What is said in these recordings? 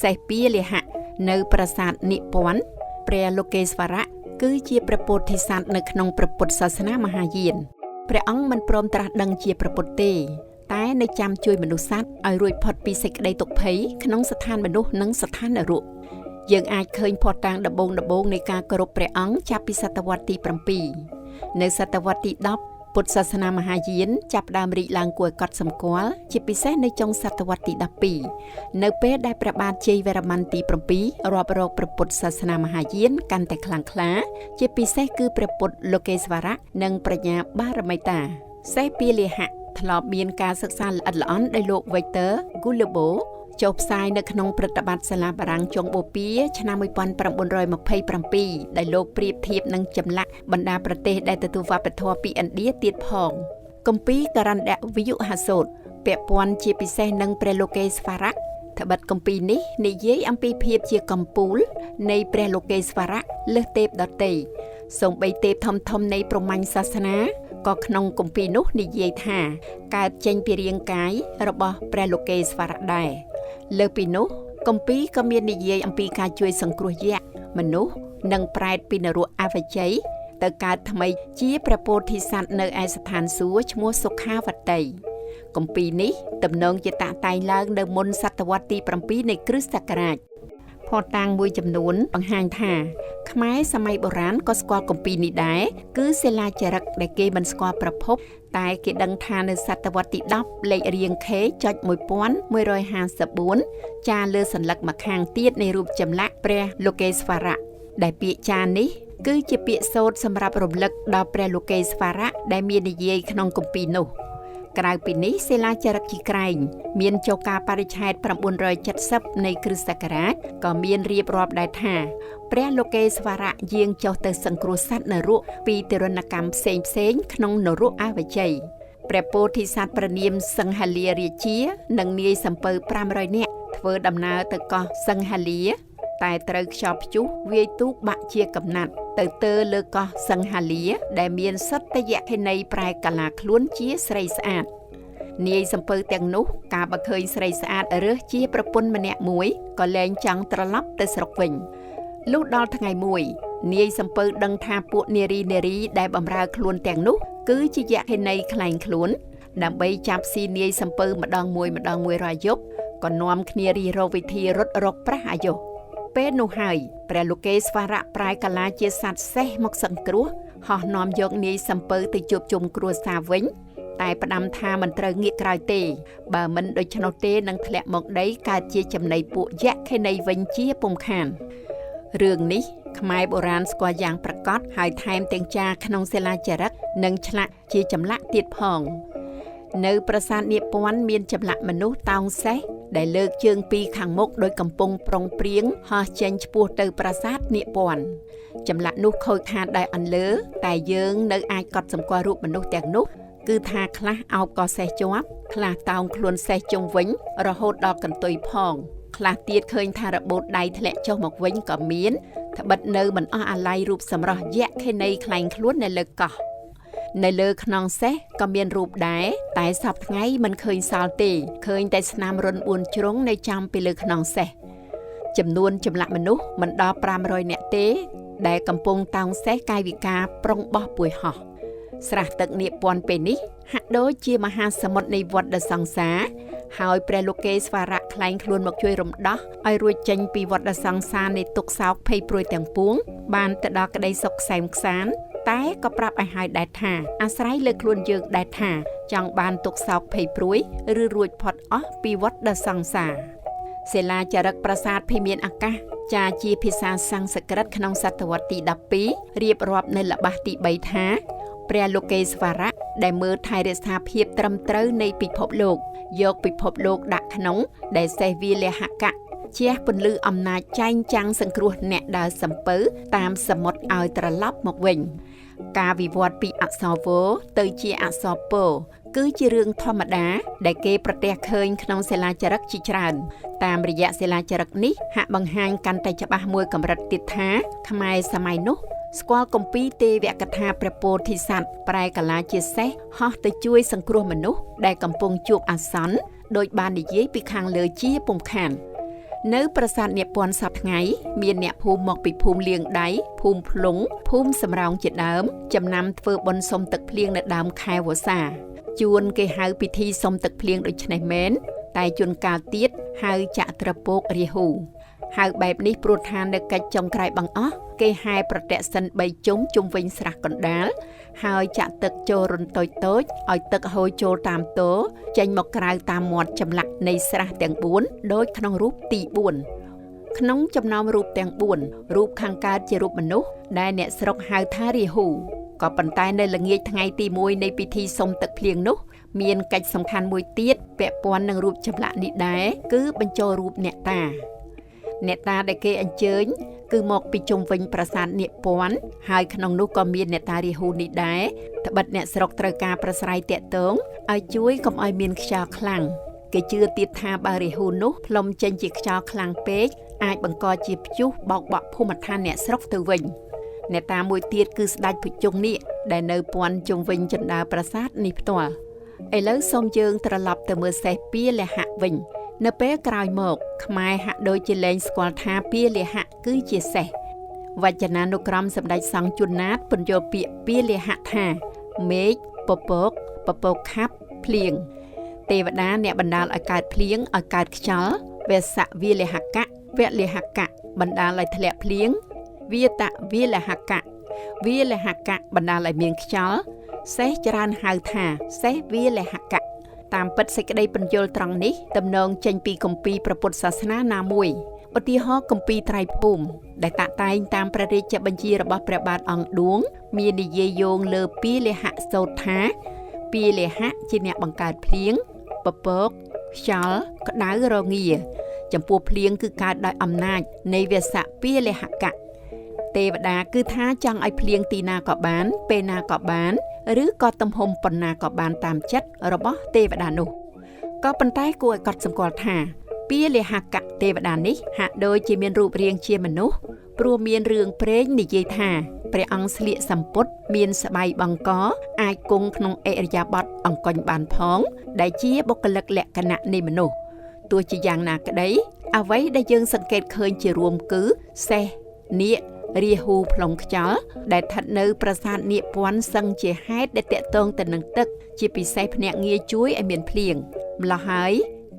សេះពាលហៈនៅប្រាសាទនិពន្ធព្រះលោកេស្វរៈគឺជាព្រះពោធិសត្វនៅក្នុងព្រះពុទ្ធសាសនាមហាយានព្រះអង្គមិនព្រមត្រាស់ដឹងជាព្រះពុទ្ធទេតែនៅចាំជួយមនុស្សសត្វឲ្យរួចផុតពីសេចក្តីទុក្ខភ័យក្នុងស្ថានមនុស្សនិងស្ថាននរកយើងអាចឃើញភស្តុតាងដំបូងៗនៃការគោរពព្រះអង្គចាប់ពីសតវត្សទី7នៅសតវត្សទី10ពុទ្ធសាសនាមហាយានចាប់ផ្ដើមរីកឡើងគួរឲ្យកត់សម្គាល់ជាពិសេសនៅចុងសតវត្សទី12នៅពេលដែលព្រះបាទជ័យវរ្ម័នទី7រាប់រកព្រះពុទ្ធសាសនាមហាយានកាន់តែខ្លាំងក្លាជាពិសេសគឺព្រះពុទ្ធលោកេស្វរៈនិងប្រាជ្ញាបារមីតាសេះពាលហៈធ្លាប់មានការសិក្សាល្អិតល្អន់ដោយលោក Victor Guillebeau ចុះផ្សាយនៅក្នុងព្រឹត្តិបត្រសាលាបារាំងចុងបូព៌ាឆ្នាំ1927ដែលលោកប្រៀបធៀបនឹងចម្លាក់បណ្ដាប្រទេសដែលទទួលវប្បធម៌ពីឥណ្ឌាទៀតផងគម្ពីរករណ្ឌវិយុហសូត្រពាក់ព័ន្ធជាពិសេសនឹងព្រះលោកេស្វរៈត្បិតគម្ពីរនេះនិយាយអំពីភាពជាកំពូលនៃព្រះលោកេស្វរៈលើសទេពដទៃសូម្បីទេពធំៗនៃព្រហ្មញ្ញសាសនាក៏ក្នុងគម្ពីរនោះនិយាយថាកើតចេញពីរាងកាយរបស់ព្រះលោកេស្វរៈដែរលើសពីនោះគម្ពីរក៏មាននិយាយអំពីការជួយសង្គ្រោះយក្សមនុស្សនិងប្រែតពីនរកអវជ័យទៅកើតថ្មីជាព្រះពោធិសត្វនៅឯស្ថានសួគ៌ឈ្មោះសុខាវតីគម្ពីរនេះទំនងជាតាក់តែងឡើងនៅមុនសតវត្សទី7នៃគ្រិស្តសករាជភស្តុតាងមួយចំនួនបង្ហាញថាខ្មែរសម័យបុរាណក៏ស្គាល់គម្ពីរនេះដែរគឺសិលាចារឹកដែលគេមិនស្គាល់ប្រភពតែគេដឹងថានៅសតវត្សទី10លេខរៀង K.1154 ចារលើសន្លឹកម្ខាងទៀតនៃរូបចម្លាក់ព្រះលោកេស្វរៈដែលពាក្យចារនេះគឺជាពាក្យសូត្រសម្រាប់រំលឹកដល់ព្រះលោកេស្វរៈដែលមាននិយាយក្នុងគម្ពីរនោះក្រៅពីនេះសិលាចារឹកជាក្រែងមានចុះការបរិច្ឆេទ970នៃគ្រិស្តសករាជក៏មានរៀបរាប់ដែរថាព្រះលោកេស្វរៈយាងចុះទៅសង្គ្រោះសត្វនរកពីទរណកម្មផ្សេងៗក្នុងនរកអវជ័យព្រះពោធិសត្វព្រះនាមសង្ហលារាជានិងនាយសំពៅ500នាក់ធ្វើដំណើរទៅកោះសង្ហលាតែត្រូវខ្យល់ព្យុះវាយទូកបាក់ជាកំណាត់ទៅទើលើកោះសង្ហលាដែលមានសត្យយក្ខិនីប្រែកាឡាខ្លួនជាស្រីស្អាតនាយសំពៅទាំងនោះកាលបើឃើញស្រីស្អាតរើសជាប្រពន្ធម្នាក់មួយក៏លែងចង់ត្រឡប់ទៅស្រុកវិញលុះដល់ថ្ងៃមួយនាយសំពៅដឹងថាពួកនារីដែលបម្រើខ្លួនទាំងនោះគឺជាយក្ខិនីក្លែងខ្លួនដើម្បីចាប់ស៊ីនាយសំពៅម្ដងមួយរាល់យប់ក៏នាំគ្នារិះរកវិធីរត់រកប្រាស់អាយុពេលនោះហើយព្រះលោកេស្វរៈប្រែកាឡាជាសត្វសេះមកសង្គ្រោះហោះនាំយកនាយសំពៅទៅជួបជុំគ្រួសារវិញតែផ្ដាំថាមិនត្រូវងាកក្រោយទេបើមិនដូច្នោះទេនឹងធ្លាក់មកដីកើតជាចំណីពួកយក្ខិនីវិញជាពុំខានរឿងនេះខ្មែរបុរាណស្គាល់យ៉ាងប្រាកដហើយថែមទាំងចារក្នុងសិលាចារឹកនិងឆ្លាក់ជាចម្លាក់ទៀតផងនៅប្រាសាទនាគព័ន្ធមានចម្លាក់មនុស្សតោងសេះដែលលើកជើងពីរខាងមុខដោយកំពុងប្រុងព្រៀងហោះចេញឆ្ពោះទៅប្រាសាទនាគព័ន្ធចម្លាក់នោះខូចខាតដោយអន្លើតែយើងនៅអាចកត់សម្គាល់រូបមនុស្សទាំងនោះគឺថាខ្លះអោបកសេះជាប់ខ្លះតោងខ្លួនសេះជុំវិញរហូតដល់កន្ទុយផងខ្លះទៀតឃើញថារបូតដៃធ្លាក់ចុះមកវិញក៏មានត្បិតនៅមិនអស់អាល័យរូបសម្រស់យក្ខិនីក្លែងខ្លួននៅលើកោះនៅលើខ្នងសេះក៏មានរូបដែរតែសព្វថ្ងៃមិនឃើញសល់ទេឃើញតែស្នាមរុន4ជ្រុងនៅចំពីលើខ្នងសេះចំនួនចម្លាក់មនុស្សមិនដល់500នាក់ទេដែលកំពុងតោងសេះកាយវិការប្រុងបោះពួយហោះស្រះទឹកនាគព័ន្ធពេលនេះហាក់ដូចជាមហាសមុទ្រនៃវដ្តសង្សារហើយព្រះលោកេស្វរៈក្លែងខ្លួនមកជួយរំដោះឲ្យរួចចេញពីវដ្តសង្សារនៃទុក្ខសោកភ័យព្រួយទាំងពួងបានទៅដល់ក្តីសុខក្សែមក្សាន្តតែក៏ប្រាប់ឲ្យហើយដែរថាអាស្រ័យលើខ្លួនយើងដែរថាចង់បានទុក្ខសោកភ័យព្រួយឬរួចផុតអស់ពីវដ្តសង្សារសិលាចារឹកប្រាសាទភិមានអាកាសចារជាភាសាសំស្ក្រឹតក្នុងសតវត្សទី12រៀបរាប់នៅល្បះទី3ថាព្រះលោកេស្វរៈដែលមើលថែរក្សាភាពត្រឹមត្រូវនៃពិភពលោកយកពិភពលោកដាក់ក្នុងដែលសេះវាលហកៈជះពន្លឺអំណាចចែងចាំងសង្គ្រោះអ្នកដើរសំពៅតាមសមុទ្រឲ្យត្រឡប់មកវិញការវិវត្តពីអក្សរវទៅជាអក្សរពគឺជារឿងធម្មតាដែលគេប្រទះឃើញក្នុងសិលាចារឹកជាច្រើនតាមរយៈសិលាចារឹកនេះហាក់បង្ហាញកាន់តែច្បាស់មួយកម្រិតទៀតថាខ្មែរសម័យនោះស្គាល់គម្ពីរទេវកថាព្រះពោធិសត្វប្រែកាឡាជាសេះហោះទៅជួយសង្គ្រោះមនុស្សដែលកំពុងជួបអាសន្នដោយបាននិយាយពីខាងលើជាពុំខាន នៅប្រាសាទនាគព័ន្ធសប្តាហ៍ថ្ងៃមានអ្នកភូមិមកពីភូមិលៀងដៃភូមិភ្លុងភូមិសំរោងជាដើមចំណាំធ្វើបុណ្យសុំទឹកភ្លៀងនៅដើមខែវស្សាជួនគេហៅពិធីសុំទឹកភ្លៀងដូចនេះមែនតែជួនកាលទៀតហៅចត្រពករាហូហៅបែបនេះព្រោះថានៅកិច្ចចុងក្រោយបង្អស់គេហែប្រតិសិន3ជុំជុំវិញស្រះកណ្ដាលហើយចាក់ទឹកចូលរន្ធតូចៗឲ្យទឹកហូរចូលតាមទោចេញមកក្រៅតាមមាត់ចម្លាក់នៃស្រះទាំង4ដូចក្នុងរូបទី4ក្នុងចំណោមរូបទាំង4រូបខាងកើតជារូបមនុស្សដែលអ្នកស្រុកហៅថារាហូក៏ប៉ុន្តែនៅល្ងាចថ្ងៃទី1នៃពិធីសុំទឹកភ្លៀងនោះមានកិច្ចសំខាន់មួយទៀតពាក់ព័ន្ធនឹងរូបចម្លាក់នេះដែរគឺបញ្ចូលរូបអ្នកតាអ្នកតាដែលគេអញ្ជើញគឺមកពីជុំវិញប្រាសាទនាគព័ន្ធហើយក្នុងនោះក៏មានអ្នកតារាហូនេះដែរត្បិតអ្នកស្រុកត្រូវការប្រស្រ័យតាក់ទងឲ្យជួយកុំឲ្យមានខ្យល់ខ្លាំងគេជឿទៀតថាបើរាហូនោះផ្លុំចេញជាខ្យល់ខ្លាំងពេកអាចបង្កជាព្យុះបោកបក់ភូមិដ្ឋានអ្នកស្រុកទៅវិញអ្នកតាមួយទៀតគឺស្ដេចភុជង្គនាគដែលនៅព័ន្ធជុំវិញជណ្ដើរប្រាសាទនេះផ្ទាល់ឥឡូវសូមយើងត្រឡប់ទៅមើលសេះពាលហៈវិញនៅពេលក្រោយមកខ្មែរហាក់ដូចជាលែងស្គាល់ថាពាលហៈគឺជាសេះវចនានុក្រមសម្ដេចសង្ឃជួនណាតពន្យល់ពាក្យពាលហៈថាមេឃពពកពពកខាប់ភ្លៀងទេវតាអ្នកបណ្ដាលឲ្យកើតភ្លៀងឲ្យកើតខ្យល់វសៈវាលហកៈវលហកៈបណ្ដាលឲ្យធ្លាក់ភ្លៀងវាតវាលហកៈវាលហកៈបណ្ដាលឲ្យមានខ្យល់សេះច្រើនហៅថាសេះវាលហកៈតាមពិតសេចក្តីពន្យល់ត្រង់នេះតំណងចេញពីគម្ពីរព្រះពុទ្ធសាសនាណាមួយឧទាហរណ៍គម្ពីរត្រៃភូមិដែលតាក់តែងតាមព្រះរាជបញ្ជារបស់ព្រះបាទអង្គឌួងមាននិយាយយោងលើពាលហៈសូត្រថាពាលហៈជាអ្នកបង្កើតភ្លៀងពពកខ្យល់ក្តៅរងាចំពោះភ្លៀងគឺកើតដោយអំណាចនៃវសៈពាលហកៈទេវតាគឺថាចង់ឲ្យភ្លៀងទីណាក៏បានពេលណាក៏បានឬក៏ទំហំប៉ុណ្ណាក៏បានតាមចិត្តរបស់ទេវតានោះក៏ប៉ុន្តែគួរឲ្យកត់សម្គាល់ថាពាលហកៈទេវតានេះហាក់ដូចជាមានរូបរាងជាមនុស្សព្រោះមានរឿងព្រេងនិយាយថាព្រះអង្គស្លៀកសំពត់មានស្បៃបង្កអាចគង់ក្នុងឥរិយាបថអង្គុញបានផងដែលជាបុគ្គលិកលក្ខណៈនៃមនុស្សទោះជាយ៉ាងណាក្តីអ្វីដែលយើងសង្កេតឃើញជារួមគឺសេះនាគរាហូផ្លុងខ្យល់ដែលស្ថិតនៅប្រាសាទនាគព័ន្ធសឹងជាហេតុដែលតាក់ទងទៅនឹងទឹកជាពិសេសភ្នាក់ងារជួយឲ្យមានភ្លៀងម្ល៉េះហើយ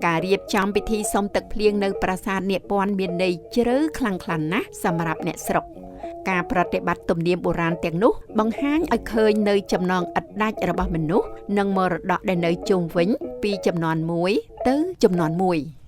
ការរៀបចំពិធីសុំទឹកភ្លៀងនៅប្រាសាទនាគព័ន្ធមានន័យជ្រៅខ្លាំងក្លាណាស់សម្រាប់អ្នកស្រុកការប្រតិបត្តិទំនៀមបុរាណទាំងនោះបង្ហាញឲ្យឃើញនៅចំណងឥតដាច់របស់មនុស្សនិងមរតកដែលនៅជុំវិញពីជំនាន់មួយទៅជំនាន់មួយ។